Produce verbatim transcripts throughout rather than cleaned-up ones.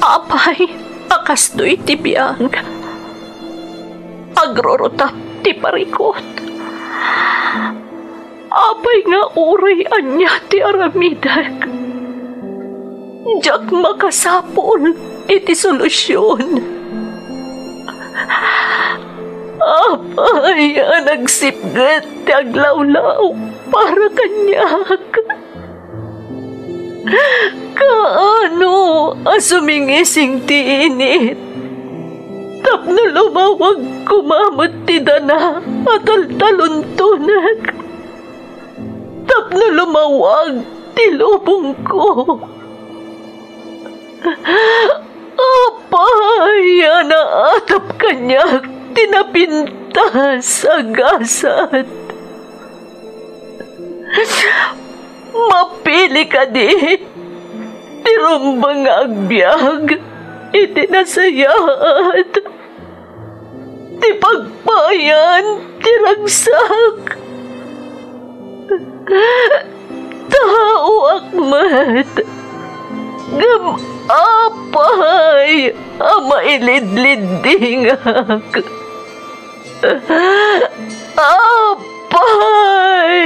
Apay a kastoy ti biag, agrurutap ti parikut. Apay nga uray ania ti aramidek, diak makasapul iti solusion. Apay a nagsipnget ti aglawlaw para kaniak? Kaano a sumingising ti init tapno lumawag koma met ti dana a taltaluntonek, tapno lumawag ti lubongko? Apay a naatap kaniak ti napintas a gasat? Mapili kadi ti rumbeng nga agbiag iti nasayaat, ti pagpayan ti ragsak? Taoak met, ngem apay a mailidliddingak? Apay!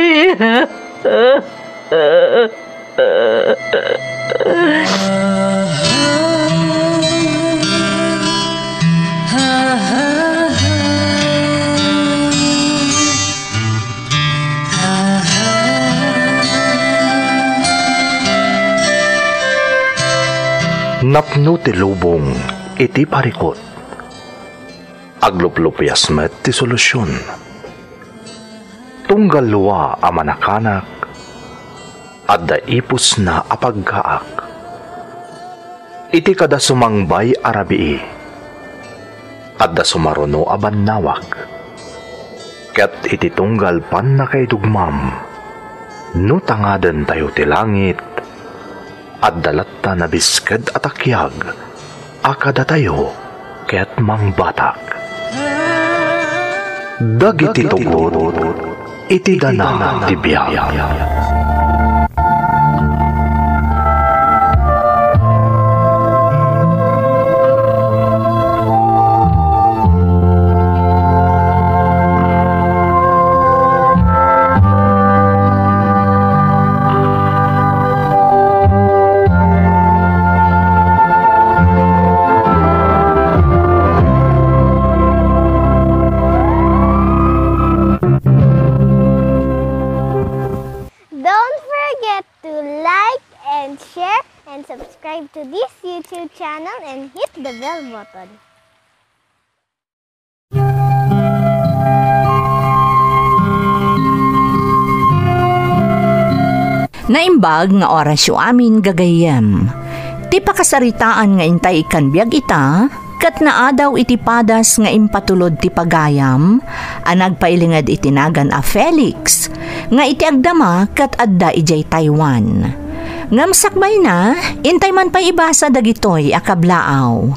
Napno ti lubong iti parikut. Agluplupias met ti solusion. Tunggal dua a manakanak, adda ipusna a paggaak. Iti kada sumangbay a rabii, adda sumaruno a bannawag. Ket iti tunggal pannakaidugmam, no tangadentayo ti langit, adda latta nabisked a takiag a kadatayo ket mangbatak. Dagiti tugot iti dana ti biag. Don't forget to like and share and subscribe to this YouTube channel and hit the bell button. Naimbag nga orasyo amin, gagayyem. Ti pakasaritaan nga intay ikkan biag ita, ket naadaw iti padas nga impatulod ti pagayam a nagpailinged iti nagan a Felix, nga iti agdama ket adda idiay Taiwan. Ngem sakbayna, intay man pay ibasa dagitoy a kablaaw.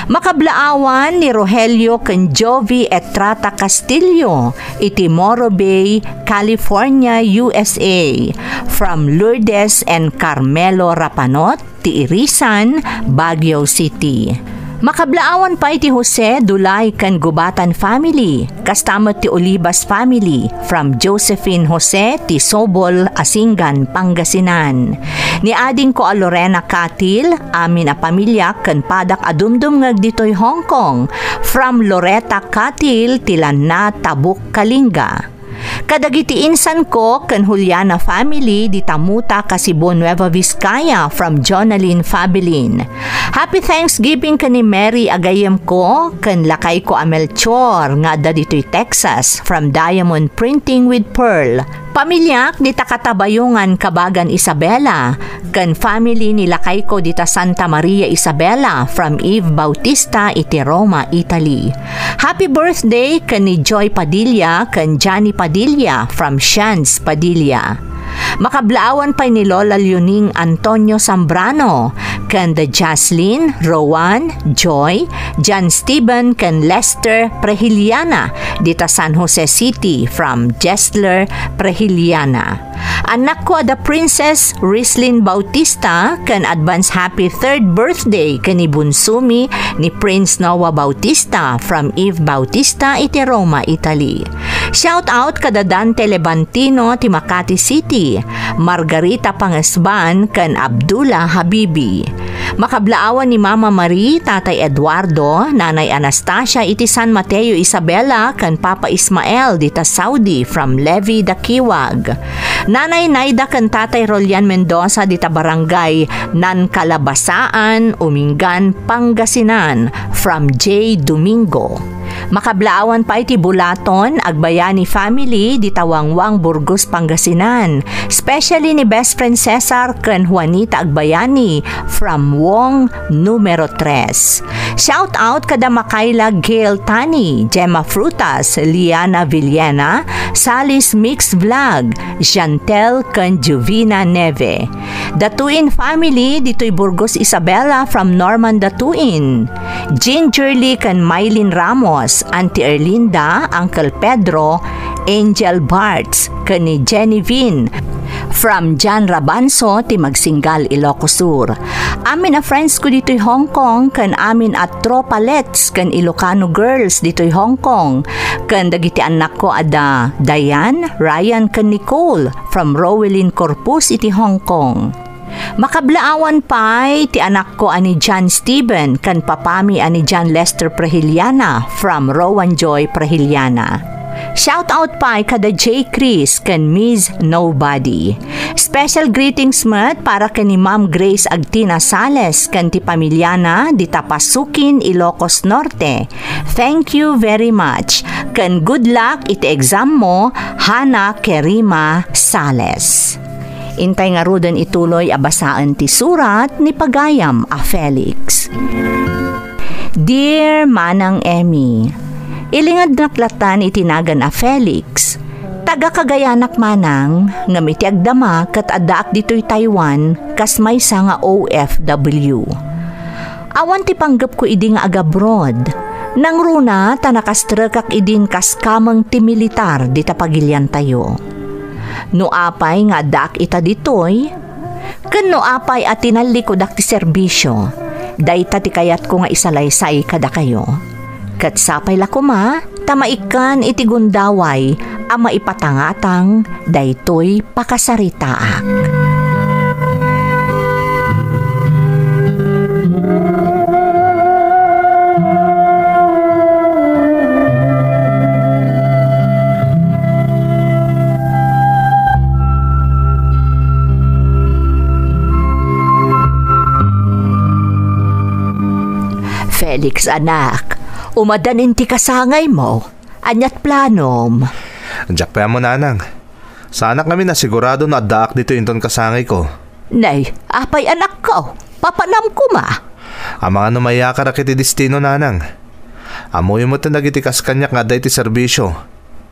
Makablaawan ni Rogelio ken Jovi Etrata Castillo iti Morro Bay, California, U S A, from Lourdes and Carmelo Rapanot, ti Irisan, Baguio City. Makablaawan pay ti Jose, Dulay ken Gubatan family, kasta met ti Olivas family, from Josephine Jose ti Sobol, Asingan, Pangasinan. Ni adingko a Lorena Katil, amin a pamiliak ken padak a dumdumngeg ditoy Hong Kong, from Loretta Katil ti Lanna, Tabuk, Kalinga. Kadagiti insanko ken Juliana family, dita Mutah, Kasibu, Nueva Vizcaya, from Jonalyn Fabilin. Happy Thanksgiving ken ni Mary a gayyemko ken lakayko a Melchor nga adda ditoy Texas, from Diamond Printing with Pearl. Pamiliak dita Katabayongan, Kabagan, Isabela, ken family ni lakayko dita Santa Maria Isabela, from Eve Bautista iti Roma, Italy. Happy birthday ken ni Joy Padilla ken Johnny Padilla from Shans Padilla. Makablaawan pay ni Lola Leoning Antonio Zambrano ken da Jaslyn, Rowan, Joy, John Steven, ken Lester Prehiliana, dita San Jose City, from Jesler Prehiliana. Annakko a da Princess Rislin Bautista, ken advance happy third birthday ken ni bunsomi ni Prince Noah Bautista from Eve Bautista iti Roma, Italy. Shout out kada Dante Levantino ti Makati City, Margarita Pangesban, ken Abdullah Habibi. Makablaawan ni Mama Marie, Tatay Eduardo, Nanay Anastasia iti San Mateo Isabela, ken Papa Ismael dita Saudi from Levi Dakiwag. Nanay Naida ken Tatay Rolian Mendoza dita Barangay Nankalabasaan, Umingan, Pangasinan, from J Domingo. Makablaawan pay ti bulaton, Agbayani family, dita Wangwang, Burgos, Pangasinan. Especially ni Best Friend Cesar ken Juanita Agbayani from Wong numero tres. Shout out kada Makayla Gail Tani, Gemma Frutas, Liana Villena, Sally's Mix Vlog, Chantel ken Juvina Neve. Datuin family, ditoy Burgos Isabela from Norman Datuin. Gingerly ken Mylene Ramos, Auntie Erlinda, Uncle Pedro, Angel Barts, ken ni Jenny Vin. From Jan Rabanso, ti Magsinggal, Ilocos Sur. Amin a friends ko ditoy Hong Kong, ken amin a tropalets ken Ilocano girls ditoy Hong Kong, ken dagiti annakko a da Diane, Ryan, ken Nicole from Rowelyn Corpus iti Hong Kong. Makablaawan pay ti anakko a ni John Steven ken papami a ni John Lester Prehiliana from Rowan Joy Prehiliana. Shout out pay kada J Chris ken Miss Nobody. Special greetings met para ken ni Ma'am Grace Agtina Sales ken ti pamilyana dita Pasukin, Ilocos Norte. Thank you very much. Ken good luck iti exam mo, Hana Kerima Sales. Intay ngaruden ituloy a basaen ti surat ni pagayam a Felix. Dear Manang Emmy, ilingednak latan iti nagan a Felix. Taga Cagayanak manang, ngem iti agdama ket addaak ditoy Taiwan kas maysa nga O F W. Awan ti panggepko idi nga agabroad. Nangruna ta nakastrekak idin kas kameng ti militar dita pagiliantayo. No apay nga addaak ita ditoy, ken no apay a tinallikudak ti serbisio, dayta ti kayatko nga isalaysay kadakayo. Ket sapay la koma ta maikkan iti gundaway a maipatangatang daytoy pakasaritaak. Felix, anak, umadan inti kasangaymo. Ania't planom? Diak pay ammo, nanang. Saanak ngamin a sigurado no addaak ditoy inton kasangayko. Nay, apay, anakko? Papanam koma. Amangan no mayakarak iti destino, nanang. Ammoyo met dagiti kas kaniak nga adda iti serbisio.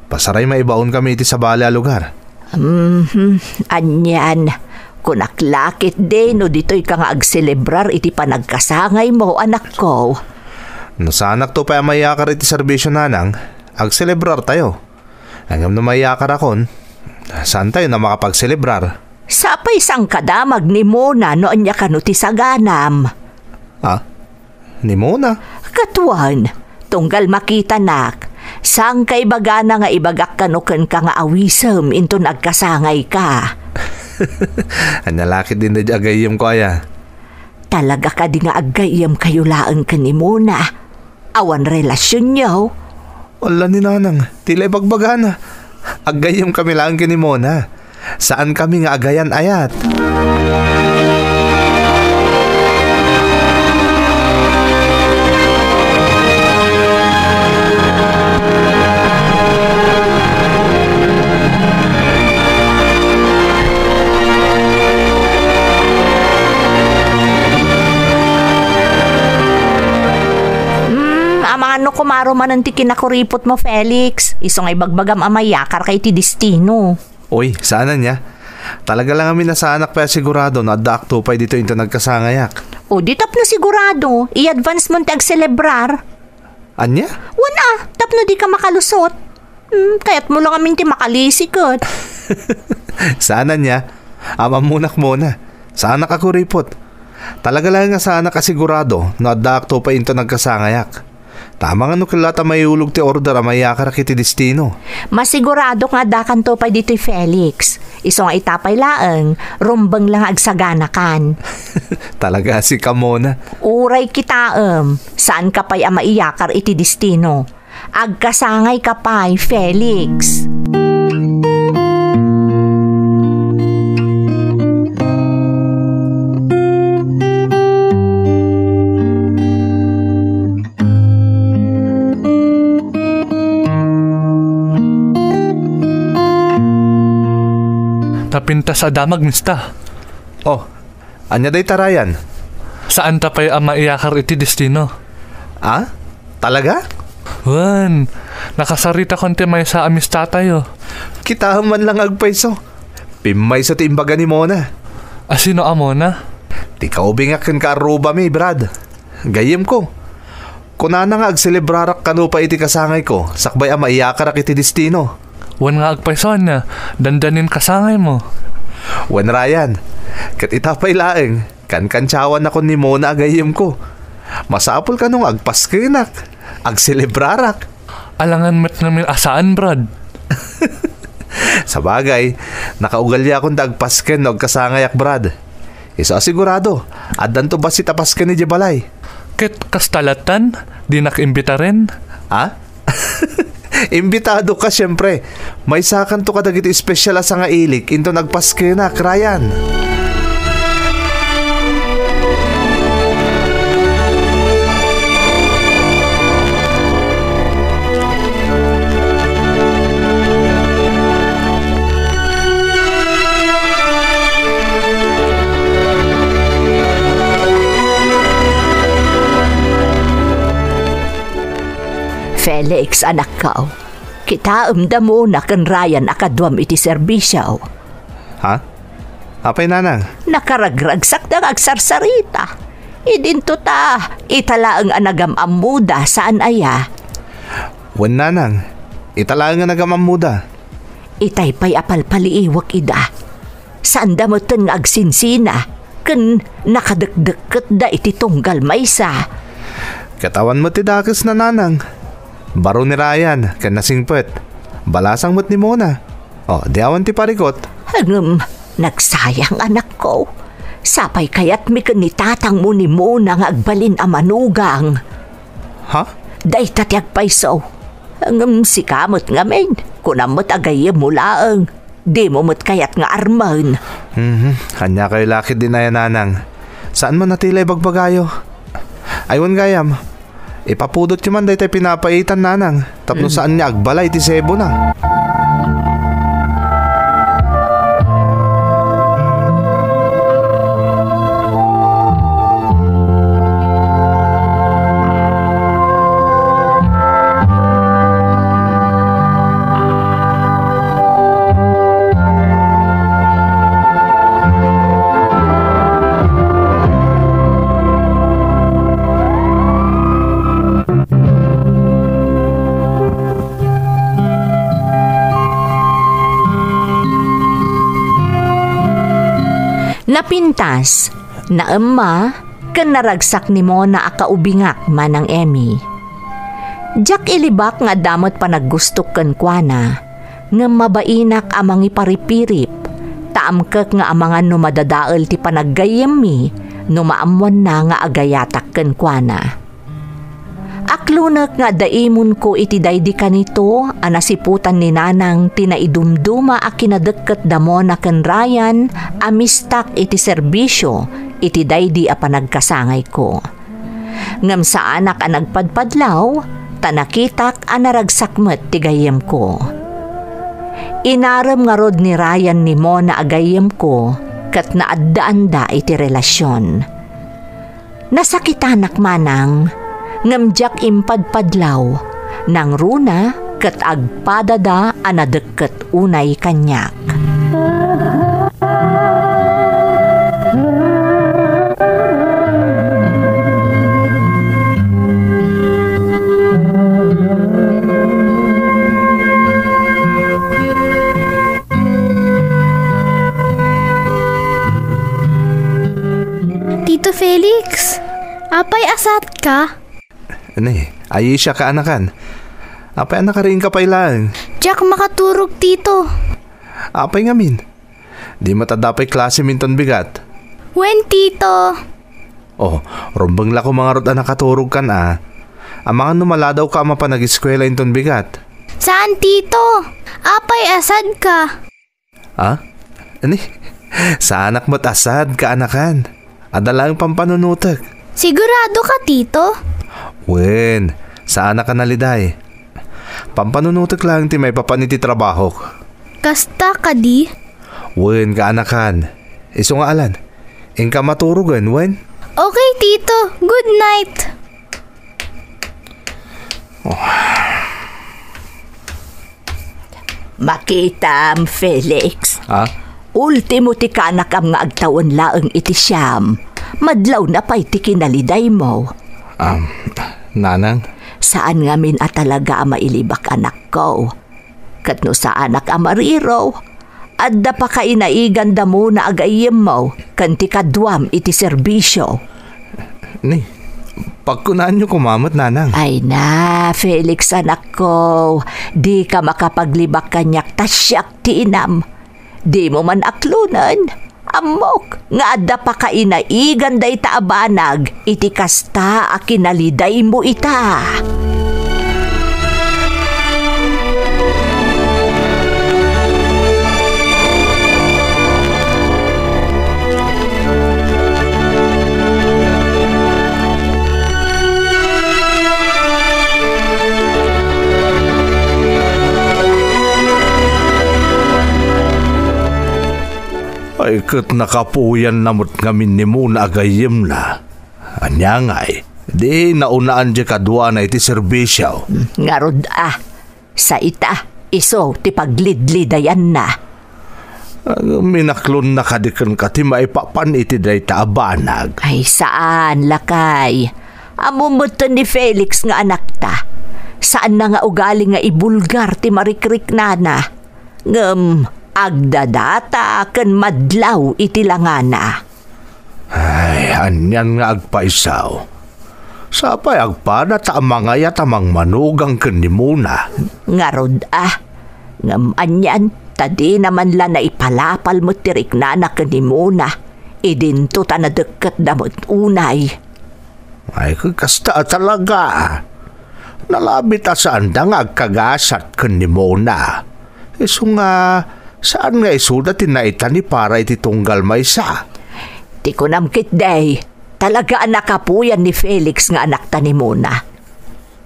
Pasaray maibaonkami iti sabali a lugar. Mhm, anian. Kunak la ketdi no ditoyka nga agselebrar iti panagkasangaymo, anakko. No saanakto pay a mayakar iti serbisio, nanang, agselebrartayo. Ngem no mayakarakon, saantayon a makapagselebrar. Sapay saan ka damag ni Mona no ania kano ti saganam. Ah? Ni Mona? Ket wen, tunggal makitanak, saanka ibagana nga ibagak kano kenka nga awisem inton agkasangayka. Ania la ketdin daydi agayyemko aya? Talaga kadi nga aggayyemkayo laeng ken ni Mona? Awan relasionyo? Ala ni nanang, ti la ibagbagana. Aggayyemkami laeng ken ni Mona. Saankami nga agayan-ayat. Hmm, amangan no kumaro manen ti kinakuripotmo, Felix. Isu nga ibagbagam a mayakarka iti destino. Uy, saan ania? Talaga la ngamin a saanak pay a sigurado no addaakto pay ditoy inton agkasangayak. O di tapno sigurado, i-advance mon ti agselebrar. Ania? Wen a, tapno di ka makalusot. Hmm, kayat mo lang amin ti makalisi ket. Saan ania? Amammunak muna. Saanak a kuripot. Talaga laeng nga saanak a sigurado no addaak to pay inton agkasangayak. Tama nga no kella ta maiulog ti order a maiyakarak iti destino. Masiguradok nga addakanto pay ditoy, Felix. Isu nga ita pay laeng, rumbeng lang nga agsaganakan. Talaga, sika, Mona. Uray kitaem, saanka pay a maiyakar iti destino. Agkasangayka pay, Felix. Napintas a damag, mista. Oh, ania dayta, Ryan? Saanta pay a maiyakar iti destino. Ah? Talaga? Wen, nakasaritakon ti maysa a mistatayo. Kitaem man lang agpayso. Pimmayso ti imbaga ni Mona. A sino a Mona? Ti kaubingak ken kaarrubami, Brad. Gayyemko. Kunana nga agselebrarak kano pay iti kasangayko, sakbay a maiyakarak iti destino. Wen nga agpayso ania, dandanin kasangaymo. Wen, Ryan, ket ita pay laeng, kankantiawanakon ni Mona a gayyemko. Masapul kano nga agpaskenak, agselebrarak. Alangan met ngamin a saan, Brad. Sabagay, nakaugaliakon ta agpasken no agkasangayak, Brad. Isu a sigurado, addanto bassit a pasken idiay balay. Ket kasta lattan, dinak imbitaren? Ha? Imbitadoka, siempre. Maysakanto kadagiti espesyal a sangailik inton agpaskenak, Ryan. Felix, anakko, kitaem da Mona ken Ryan a kaduam iti serbisio. Ha? Apay, nanang? Nakaragragsakda nga agsarsarita. Idinto ta, ita laeng a nagam-ammoda, saan aya? Wen, nanang. Ita laeng a nagam-ammoda. Itay pay a palpaliiwek ida. Saanda metten nga agsinsina, ken nakadekdekketda iti tunggal maysa. Ket awan met ti dakesna, nanang. Baro ni Ryan ken nasingpet. Balasang met ni Mona. Oh, di awan ti parikot. Ngem, nagsayang, anakko. Sapay kayatmi ken ni tatangmo ni Mona nga agbalin a manugang. Ha? Dayta ti agpayso. Ngem sika met ngamin, kunam met a gayyemmo laeng. Dimo met kayat nga armen. Mhm. Ania kayo la ketdin aya, nanang? Saan man a ti la ibagbagayo? Ay, wen gayam, ipapudotyo man daytay pinapaitan, nanang, tapno saan nga agbalay ti sebona. Napintas, naemma, ken naragsak ni Mona a kaubingak, Manang Emmy. Diak ilibak nga adda met panaggustok kenkuana, ngem mabainak a mangiparipirip, ta amkek nga amangan no madadael ti panaggayyemmi no maammoanna nga agayatak kenkuana. Aklonek nga adda imonko iti daydi kanito a nasiputan ni Nanang ti naidumduma a kinadekket da Mona ken Ryan a mistak iti serbisio iti daydi a panagkasangayko. Ngem saanak a nagpadpadlaw, ta nakitak a naragsak met ti gayyemko. Inarem ngarud ni Ryan ni Mona a gayyemko ket naaddaanda iti relasion. Nasakitanak manang, ngem diak impadpadlaw, nangruna ket agpadada a nadekket unay kaniak. Felix, apay a sad ka? Ni, ayusaka, anakan. Apay a nakariingka pay laeng? Diak makaturog, Tito. Apay ngamin? Di met adda pay klasem inton bigat? Wen, Tito. Oh, rumbeng la koma ngarud a nakaturogkan a. Amangan no maladawka a mapan ageskuela inton bigat. Saan, Tito. Apay a sad ka? Ha? Ni? Saanak met a sad, kaanakan. Adda laeng pampanunotek. Sigurado ka, Tito? Wen, saanak a naliday. Pampanunotek laeng ti maipapan iti trabahok. Kasta kadi? Wen, kaanakan. Isu nga alan. Inka maturogen, wen? Okay, Tito. Good night. Makitam, Felix. Ah? Ultimo ti kanakam nga agtawen laeng iti siam. Madlawna pay ti kinalidaymo. Um, Nanang? Saan ngamin a talaga a mailibak, anakko. Ket no saanak a mariro, adda pakainaiganda Mona a gayyemmo ken ti kaduam iti serbisio. Ni, pagkunaanyo koma met, Nanang. Ay na, Felix, anakko, dika makapaglibak kaniak ta siak ti inam. Dimo man aklonen. Ammok nga adda pakainaigan dayta a banag iti kasta a kinalidaymo ita. Ay, ket nakapuyanna met ngamin ni Mona a gayyemna. Ania ngay, di naunaan diay kaduana iti serbisio. Ngarud a, sa ita, isu ti paglidlidayanna. Minaklonna kadi kenka ti maipapan iti dayta a banag? Ay, saan, lakay. Ammom metten ni Felix nga anakta. Saanna nga ugali nga ibulgar ti marikriknana. Ngem agdadata ken madlaw iti langana. Ay, anian nga agpayso. Sapay agpada ta mangayat a mangmanugang ken ni Mona. Ngarud a. Ngem anian ta dina man la naipalapal met ti riknana ken ni Mona. Idinto ta nadekketda met unay. Ay, kasta a talaga. Nalabit a saanda nga agkagasat ken ni Mona. Isu nga, saan nga isuda ti naitani para iti tunggal maysa? Ti kunam ketdi, talaga a nakapuyan ni Felix nga anakta ni Mona.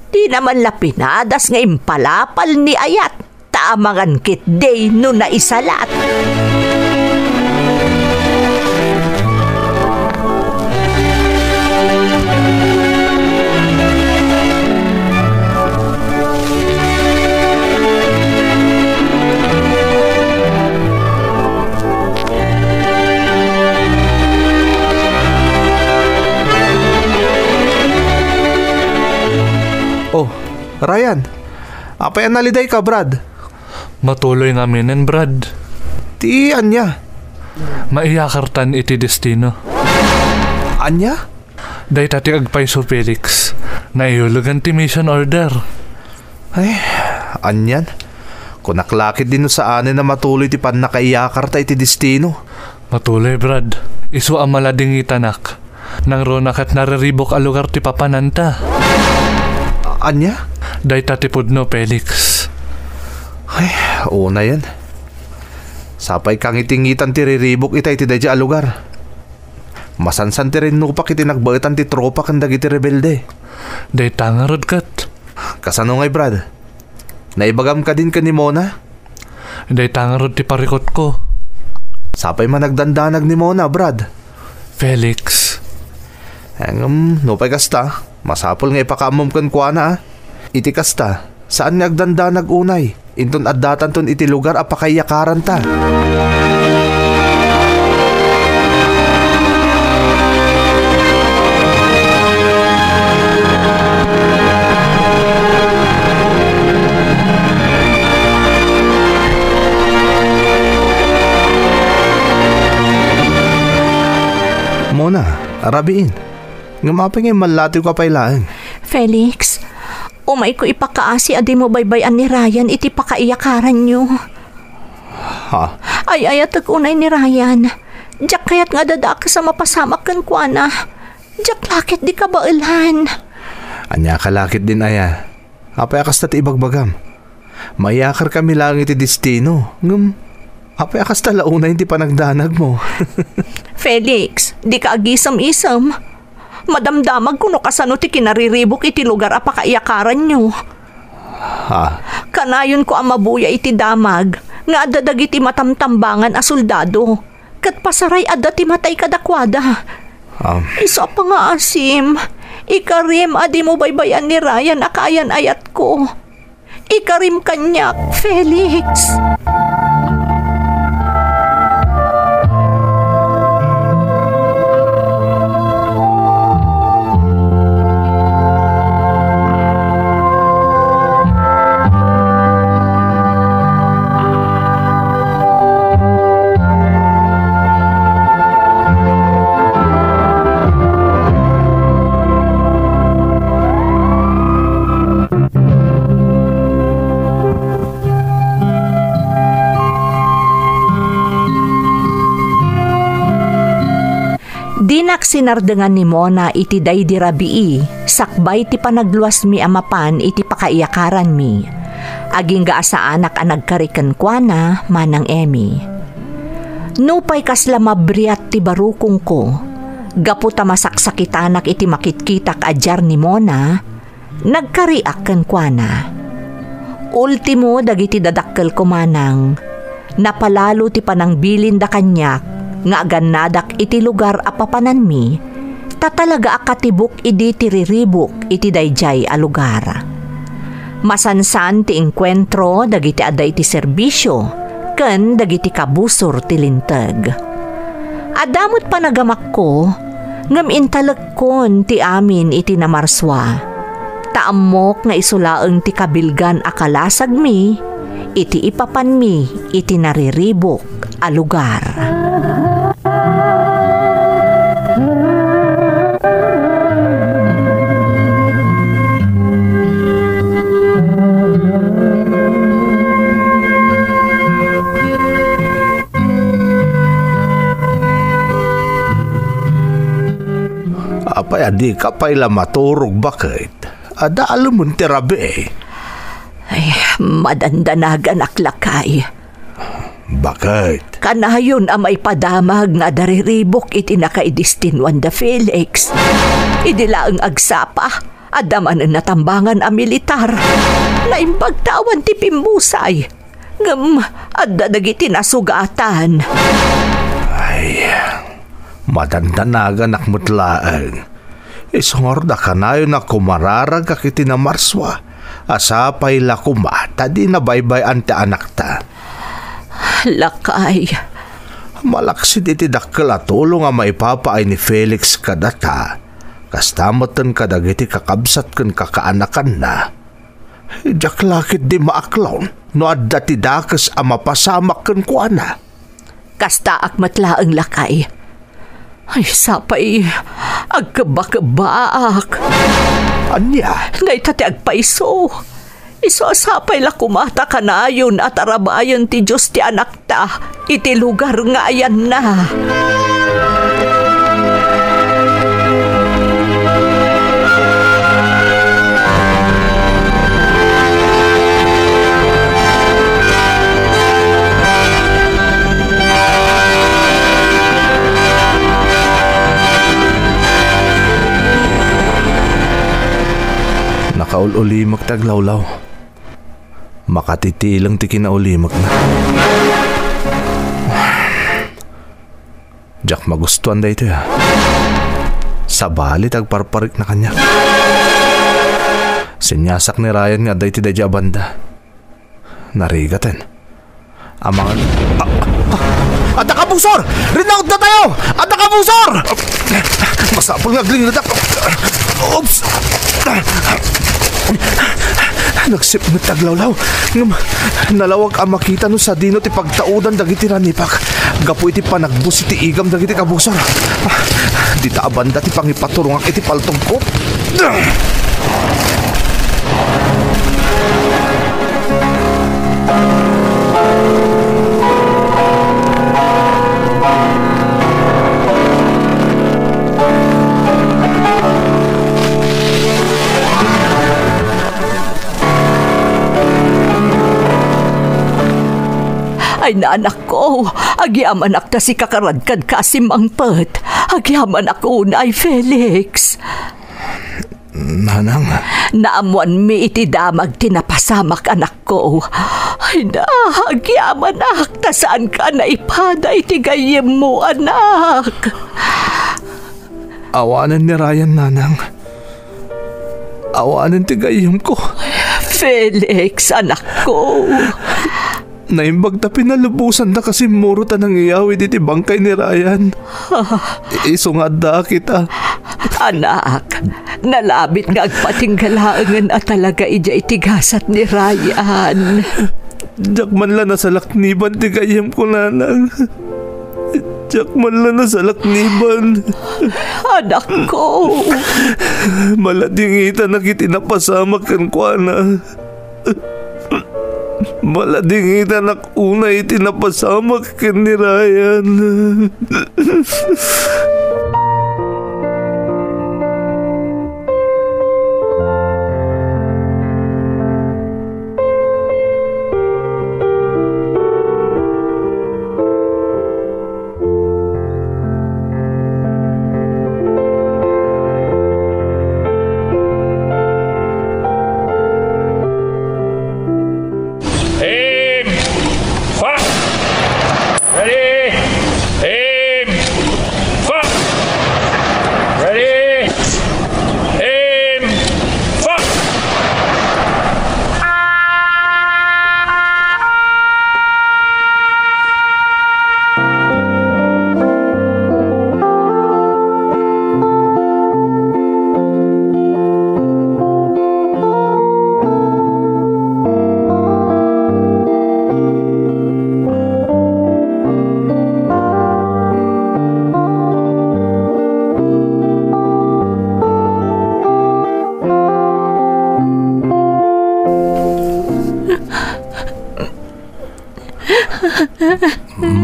Dina man la pinadas nga impalapal ni ayat. Ta amangan ketdi no naisalat. Oh, Ryan, apay a nalidayka, Brad? Matuloy ngaminen, Brad. Ti ania? Maiyakartan iti destino. Ania? Dayta ti agpayso, Felix. Naiulugan ti mission order. Ay, anian? Kunak la ketdi no saanen a matuloy ti pannakaiyakarta iti destino. Matuloy, Brad. Isu a maladingitanak. Nangruna ket nariribuk a lugar ti papananta. A-, ania? Dayta ti pudno, Felix. Ay, unayen. Sapay kangitingitan ti riribuk ita iti daydiay a lugar. Masansan ti rinnupak iti nagbaetan ti tropa ken dagiti rebelde. Dayta ngarud ket. Kasano ngay, Brad? Naibagam kadin ken ni Mona? Dayta ngarud ti parikutko. Sapay man agdandanag ni Mona, Brad. Felix. Ngem, nupay kasta, masapul nga ipakaammom kenkuana, a. Iti kasta, saan nga agdandanag unay, inton addatanton iti lugar a pakaiyakaranta. Mona, rabiin. Ngem apay nga immallatewka pay laeng? Felix, umayko ipakaasi a dimo baybay-an ni Ryan iti pakaiyakaranyo. Ha? Ay-ayatek unay ni Ryan. Diak kayat nga adda dakes a mapasamak kenkuana. Diak la ket di kabaelan. Ania ka la ketdin aya? Apay a kasta ti ibagbagam? Maiyakarkami laeng iti destino, ngem apay a kasta la unay ti panagdanagmo? Felix, dika agisem-isem. Madamdamagko no kasano ti kinariribuk iti lugar a pakaiyakaranyo. Ha? Kanayonko a mabuya iti damag nga adda dagiti matamtambangan a soldado, ket pasaray adda ti matay kadakuada. Um. Isu a pangaasim, ikarim a dimo baybay-an ni Ryan a kaayan-ayatko. Ikarim kaniak, Felix. Dinak sinardengan ni Mona iti daydi rabii, sakbay ti panagluasmi a mapan iti pakaiyakaranmi. Agingga a saanak a nagkari kenkuana, Manang Emmy. Nupay kasla mabriat ti barukongko, gapu ta masaksakitanak iti makitkitak a diar ni Mona, nagkariak kenkuana. Ultimo dagiti dadakkelko manang, napalalo ti panangbilinda kaniak nga agannadak iti lugar a papananmi, ta talaga a katibuk idi ti riribuk iti daydiay a lugar. Masansan ti engkuentro dagiti adda iti serbisio ken dagiti kabusor ti linteg. Adda met panagamakko, ngem intalekkon ti amin iti namarsua. Ta ammok nga isu laeng ti kabilgan a kalasagmi iti ipapanmi iti nariribuk a lugar. Apay a dika pay la maturog, baket? Adda alemen ti rabii. Ay, madandanaganak, lakay. Baket? Kanayon a maipadamag nga adda riribuk iti nakaidestinuanda Felix. Idi laeng agsapa, adda manen natambangan a militar. Naimbag ta awan ti pimbusay. Ngem adda dagiti nasugatan. Ay, madandanaganak met laeng. Isu ngarud a kanayon a kumararagak iti namarsua a sapay la koma ta di nabaybay-an ti anakta. Lakay. Malaksid iti dakkel a tulong a maipapaay ni Felix kadata, kasta metten kadagiti kakabsat ken kakaanakanna. Diak la ketdi maaklon no adda ti dakes a mapasamak kenkuana. Kastaak met laeng, lakay. Ay, sapay, agkebbakebbaak. Ania? Dayta ti agpayso. Isu a sapay la koma ta kanayon a tarabayen ti Dios ti anakta iti lugar nga ayanna. Nakaul-ulimek ti aglawlaw. Makatitileng ti kinaulimekna. Diak magustuan daytoy, a. Sabali ti agparparikna kaniak. Siniasak ni Ryan nga adda iti daydiay a banda. Narigaten. Amangan, a, a, adda kabusor! Rinautna tayo! Adda kabusor! Masapul nga aglingadak. Oops! Nagsipnget ti aglawlaw. Ngem nalawag a makita no sadino ti pagtaudan dagiti ranipak gapu iti panagbus iti igam dagiti kabusor. Ah, dita a banda ti pangipaturongak iti paltogko. Ay, nanakko, agyamanak ta sika karadkad ka a simmangpet. Agyamanak unay, Felix. Nanang. Naammoanmi iti damag ti napasamak, anakko. Ay na, agyamanak ta saanka a naipada iti gayyemmo, anak. Awanen ni Ryan, nanang. Awanen ti gayyemko. Felix, anakko. Naimbag ta pinalubosanda ka simmurot a nangiyawid iti bangkay ni Ryan. Isu nga addaak ita. Anak, nalabit nga agpatingga laengen a talaga idiay iti gasat ni Ryan. Diak man la nasalakniban ti gayyemko, nanang. Diak man la nasalakniban. Anakko. Maladingitanak iti napasamak kenkuana. Maladingitanak unay iti napasamak ken ni Ryan. Aim! Fire! Ready! Aim! Fire! Ready! Aim! Fire!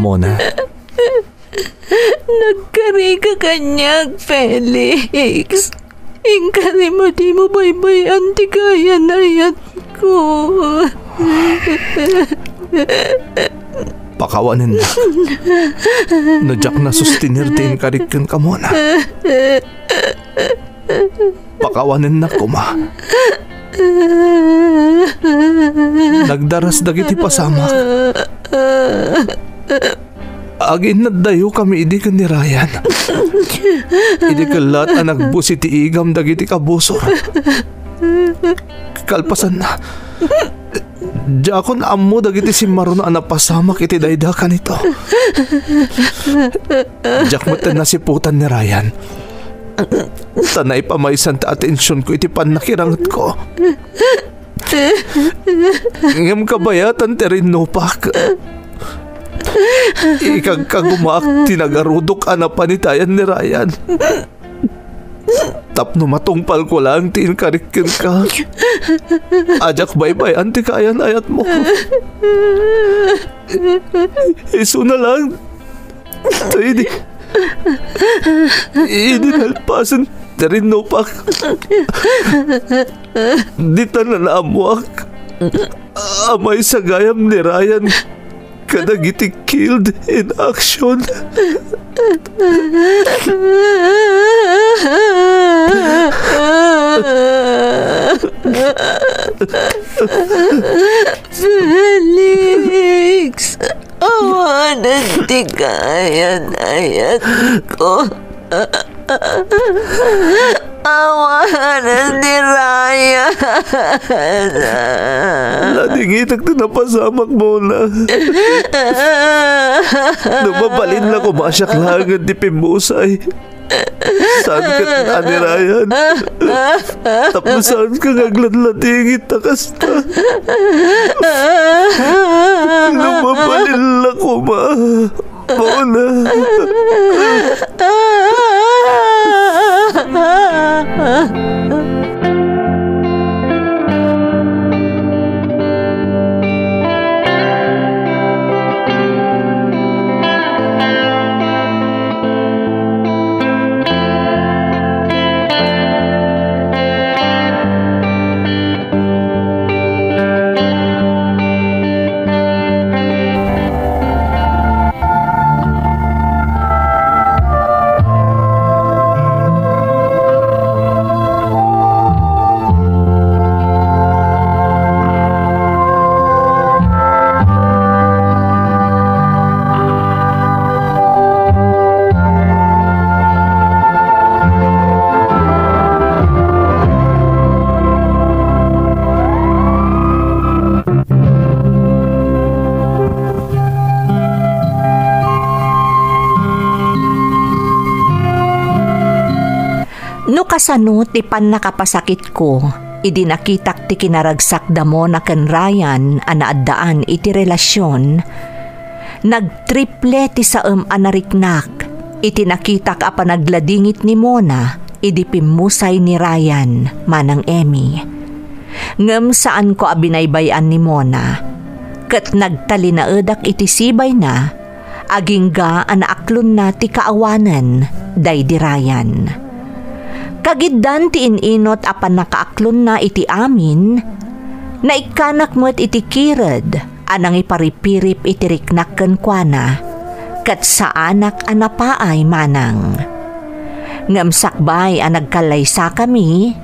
Mona. Nagkarika kaniak, Felix. Inkarimo dimo baybay-an ti kayan ayatko. Pakawanennak. No diak nasustenir ti inkarik kenka, Mona. Pakawanennak koma. Nagdaras dagiti pasamak. Aginnaddayo kami idi ken ni Ryan. Idi kellat a nagbus iti igam dagiti kabusor. Kalpasanna, diakon ammo dagiti simmaruna a napasamak iti dayda kanito. Diak met nasiputan ni Ryan. Ta naipamaysan ti atensionko iti pannakirangetko. Ngem kabayatan ti rinnupak. Ikagkagumaak ti nagarudok a napan itayan ni Ryan. Tapno matungpalko laeng ti inkarik kenka, a diak baybay-an ti kayan-ayatmo. Isuna laeng ta idi, idi nalpasen ti rinnupak, dita naammoak a maysa gayam ni Ryan kadagiti killed in action. Felix, awanen ti kayan-ayatko. Awanen ni Ryan. Nadingitak ti napasamak, Mona. No mabalin la koma siak laengen ti pimmusay, Saan ket a ni Ryan? Tapno saanka nga agladladingit ta kasta. No mabalin la koma, Mona. No kasano ti pannakapasakitko idi nakitak ti kinaragsak da Mona ken Ryan a naaddaan iti relasion, nagtriple ti saem a nariknak iti nakitak a panagladingit ni Mona idi pimmusay ni Ryan, Manang Emmy. Ngem saanko a binaybay-an ni Mona, ket nagtalinaedak iti sibayna, agingga a naaklonna ti kaawanen daydi Ryan. Kagiddan ti in-inut a pannakaaklonna iti amin, naikkanak met iti kired a nangiparipirip iti riknak kenkuana, ket saanak a napaay manang. Ngem sakbay a nagkallaysakami,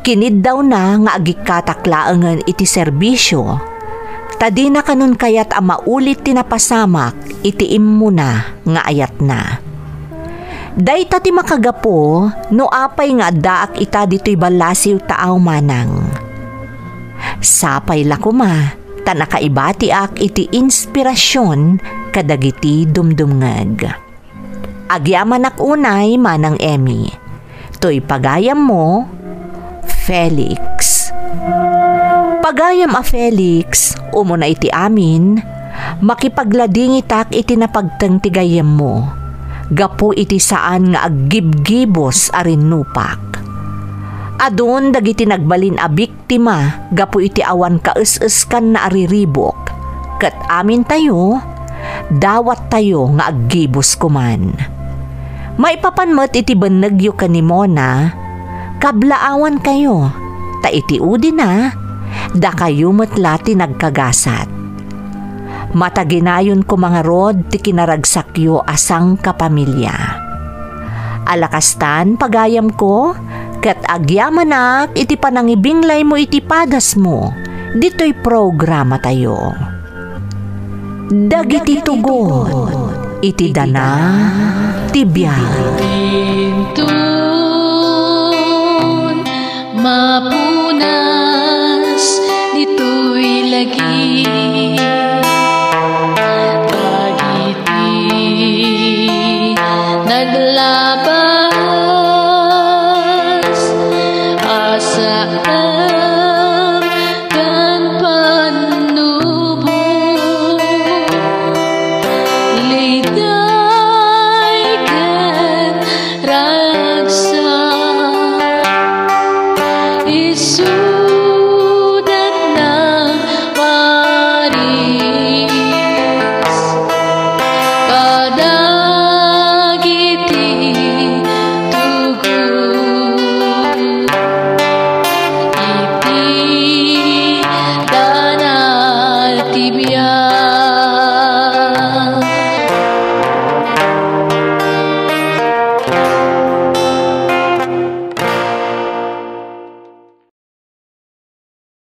kiniddawna nga agikkatak laengen iti serbisio, ta dina kanon kayat a maulit ti napasamak iti immuna nga ayatna. Dayta ti makagapu no apay nga addaak ita ditoy ballasiw taaw manang. Sapay la koma ta nakaibatiak iti inspirasion kadagiti dumdumngeg. Agyamanak unay, Manang Emmy. Toy pagayammo, Felix. Pagayam a Felix, umuna iti amin, makipagladingitak iti napagteng ti gayyemmo, gapu iti saan nga aggibgibus a rinnupak. Adun dagiti nagbalin a bik- tima gapu iti awan kaes-eskanna a riribuk, ket amintayo, dawattayo nga aggibus koman. Maipapan met iti bennegyo ken ni Mona, kablaawankayo, ta iti udina, dakayo met la ti nagkagasat. Mataginayon koma ngarud ti kinaragsakyo a sangkapamilya. Ala kastan, pagayamko, ket agyamanak iti panangibinglaymo iti padasmo ditoy programatayo. Dagiti tugot iti dana ti biag. Intun mapunas ditoy lagi. Dagiti naglaba